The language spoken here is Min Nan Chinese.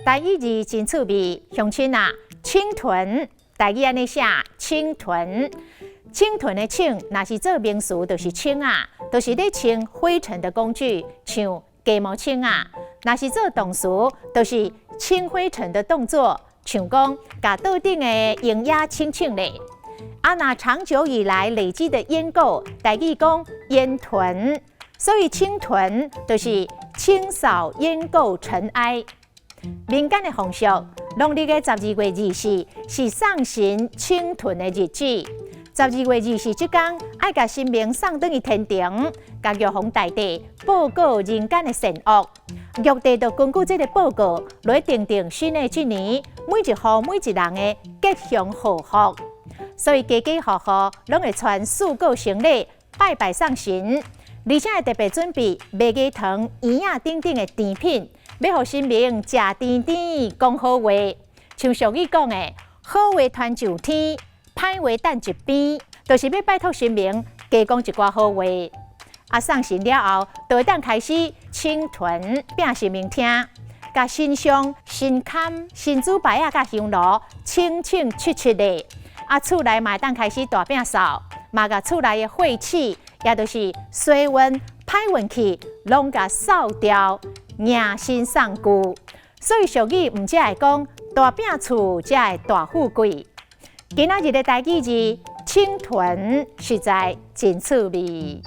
台語字真趣味，鄉親啊，清囤，台語按呢寫，清囤，清囤的清，若是做名詞就是清仔，就是咧清灰塵的工具，像雞毛清仔；若是做動詞，就是清灰塵的動作，像講共桌頂的閒仔清清咧。啊，若長久以來累積的煙垢，台語講煙囤，所以清囤就是清掃煙垢塵埃。民間的風俗，農曆的12月24是送神清囤的日子。十二月二四這工，愛共神明送轉去天庭，共玉皇大帝報告人間的善惡。玉帝就根據這個報告來訂定新的一年每一戶每一人的吉祥禍福。所以家家戶戶攏會穿四果行禮拜拜送神，而且會特別準備麥芽糖、圓仔等等的甜品，欲予神明食甜甜講好話。像俗語講的，好話傳上天，歹話等一邊，就是欲拜託神明加講一寡好話。啊，送神了後，就會當開始清囤餅神明聽，共神像、神龕、神主牌仔佮香爐清清拭拭的。啊，厝內嘛會當開始大餅掃，嘛共厝內的晦氣，也就是衰運、歹運氣，攏共掃掉，迎新送舊。所以俗語毋才會講大餅厝才會大富貴。今仔日的台語字清囤實在真趣味。